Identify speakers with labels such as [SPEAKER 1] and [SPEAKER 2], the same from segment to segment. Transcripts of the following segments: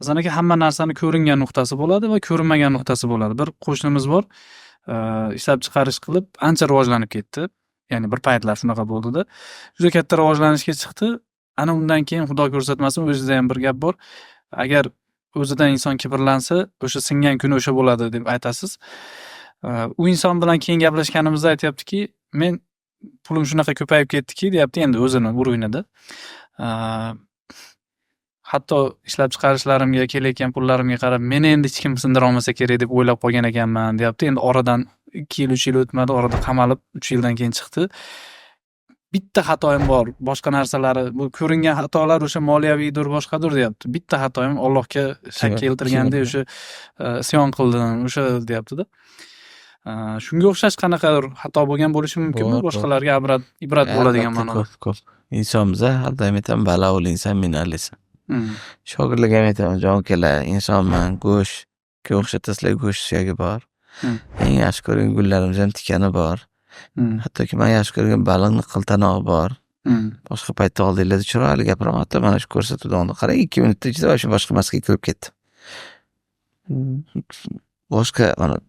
[SPEAKER 1] Hasan aka, hamma narsani ko'ringan nuqtasi bo'ladi va ko'rinmagan nuqtasi bo'ladi. Bir qo'shnimiz bor, ishlab chiqarish qilib ancha rivojlanib ketdi. Ya'ni bir paytlar shunaqa bo'ldida. Juda katta rivojlanishga chiqdi. Ana undan keyin, Xudo ko'rsatmasin, o'zida ham bir gap bor. Agar o'zidan inson kibrlansa, o'sha singan kuni o'sha bo'ladi deb aytasiz. U inson bilan keyin gaplashganimizda aytyaptiki, men pulim shunaqa ko'payib ketdiki, deyapti, endi o'zini уровень ida. Hatto ishlab chiqarishlarimga, kelayotgan pullarimga qarab, meni endi hech kim sindira olmasa kerak deb o'ylab qolgan ekanman, deyapti. Endi oradan 2 yil, 3 yil o'tmadi, orada qamalib, 3 yildan keyin chiqdi. Bitta xatoyim bor, boshqa narsalari, bu ko'ringan xatolar o'sha moliyaviydir, boshqadir, deyapti. Bitta xatoyim Allohga shak keltirganda o'sha isyon qildim, o'sha, deyaptida. Shunga o'xshash qanaqadir xato bo'lgan bo'lishi mumkinmi?
[SPEAKER 2] Bor, bor.
[SPEAKER 1] Boshqalarga ibrat bo'ladigan
[SPEAKER 2] Albatta,
[SPEAKER 1] ma'noda.
[SPEAKER 2] ko'p, ko'p. Insonmiz, har doim aytaman, بلوا الإنسان من اللسان. Shogirdlarga ham aytaman, jon ukalar, insonman, go'shtga o'xshatasizlar, go'sht suyagi bor. Eng yaxshi ko'rgan gullarimiz ham tikani bor. Hattoki man yaxshi ko'rgan baliqni qiltanog'i bor. Boshqa paytda oldinglarda chiroyli gapiraman, hatto mana shu ko'rsatuvdan oldin qarang, 2 minutda ichida вообще boshqa maskaga kirib ketdim. Boshqa mana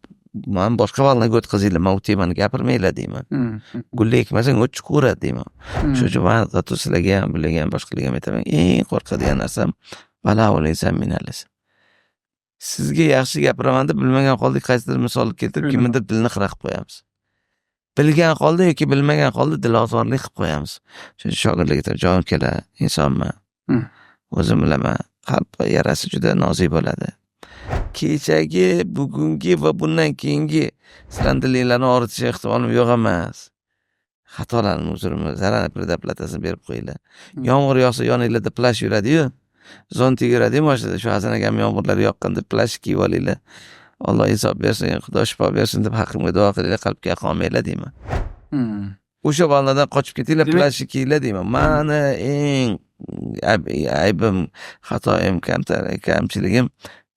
[SPEAKER 2] man boshqa волна ga o'tkazinglar, man u temani gapirmanglar deyman. Gulni ekmasang, o't chiqaveradi deyman. Shuning uchun man hatto sizlarga ham, bularga ham, boshqalarga ham aytaman, eng qo'rqadigan narsam بلوا الإنسان من اللسان. Sizga yaxshi gapiraman deb, bilmagan holda qaysidir misolni keltirib, kimnidir dilini xira qilib qo'yamiz. Bilgan holda yoki bilmagan holda dilozorlik qilib qo'yamiz. Shuning uchun shogirdlarga aytaman, jon ukalar, insonman. O'zim bilaman, qalb yarasi juda nozik bo'ladi. Kechagi, bugungi va bundan keyingi sizlarni dilinglarni og'ritish ehtimolim yo'q emas. Xatolarimni uzrimni, заранее предоплата sini berib qo'yinglar. Yomg'ir yog'sa, yoninglarda plash yuradi-yu, zontik yuradi-yu mashinada. Shu Hasan akam yomg'irlar yoqqan deb plash kiyib olinglar. Alloh insof bersin, Xudo shifo bersin deb haqqimga duo qilinglar, qalbga qolmanglar deyman. O'sha волна dan qochib ketinglar, plashni kiyinglar deyman. Mani eng aybim, xatoyim, kamtar kamchiligim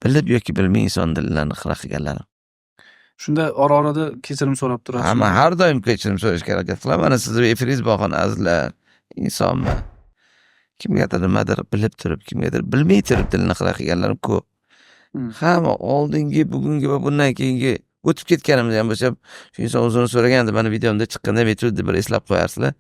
[SPEAKER 2] bilib yoki bilmay inson dillarini xira qilganlarim.
[SPEAKER 1] Shunda ora orada kechirim so'rab turasiz.
[SPEAKER 2] Ha, man har doim kechirim so'rashga harakat qilaman. Mana sizni efiringiz bahona, azizlar, insonman. Kimgadir nimadir bilib turib, kimgadir bilmay turib dilini xira qilganlarim ko'p. Hamma oldingi, bugungi va bundan keyingi o'tib ketganimda ham bo'lsa, shu inson uzrini so'raganda, mani videomda chiqqanda ham aytuvdi, bir eslab qo'yarsizlar.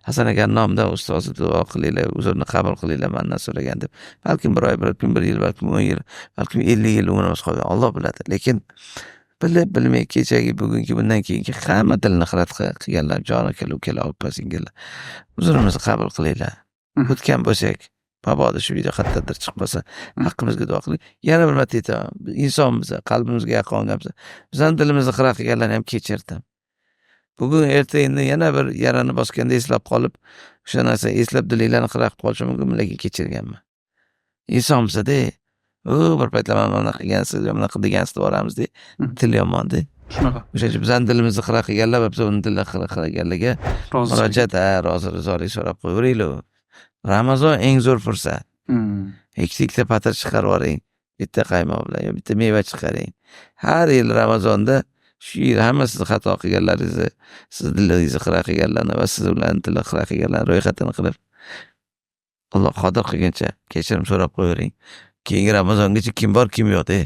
[SPEAKER 2] Hasan akani nomidan ustozi duo qilinglar, uzrni qabul qilinglar, mandan so'ragan deb. Balkim bir oy, balkim bir yil, balkim 10 yil, balkim 50 yil umrimiz qolgan, Alloh biladi. Lekin bilib, bilmay kechagi, bugungi, bundan keyingi hamma dilini xira qilganlar, jon akalar, ukalar, opa singillar. Uzrimizni qabul qilinglar. O'tgan bo'lsak, mabodo shu video qayerdadir chiqib qolsa, haqqimizga duo qiling. Yana bir marta aytaman, insonmiz, qalbimizga yaqin olganmiz. Bizani dilimizni xira qilganlarni ham kechirdim. Bugun, erta endi yana bir yarani bosganda eslab qolib, o'sha narsani eslab dilinglarni xira qilib qolishim mumkin, lekin kechirganman. Insonmiz-da. U bir paytlar mana bunaqa qilgansiz, bunaqa degansiz deb yuboramizda. Til yomonda.
[SPEAKER 1] Shunaqa.
[SPEAKER 2] O'shaning uchun bizani dilimizni xira qilganlar va biz uni dilini xira qilganlarga murojaat, ha, rozi rizolik so'rab qo'yaveringlar. Ramazon eng zo'r fursat. Ikkita ikkita patir chiqarib yuboring. Bitta qaymoq bilan yo bitta meva chiqaring. Har yil Ramazonda shu yil hamma sizni xato qilganlaringizni, sizni dilingizni xira qilganlarni va siz ularni dilini xira qilganlarni ro'yxatini qilib, Alloh qodir qilguncha kechirim so'rab qo'yavering. Keyingi Ramazongacha kim bor, kim yo'q-da.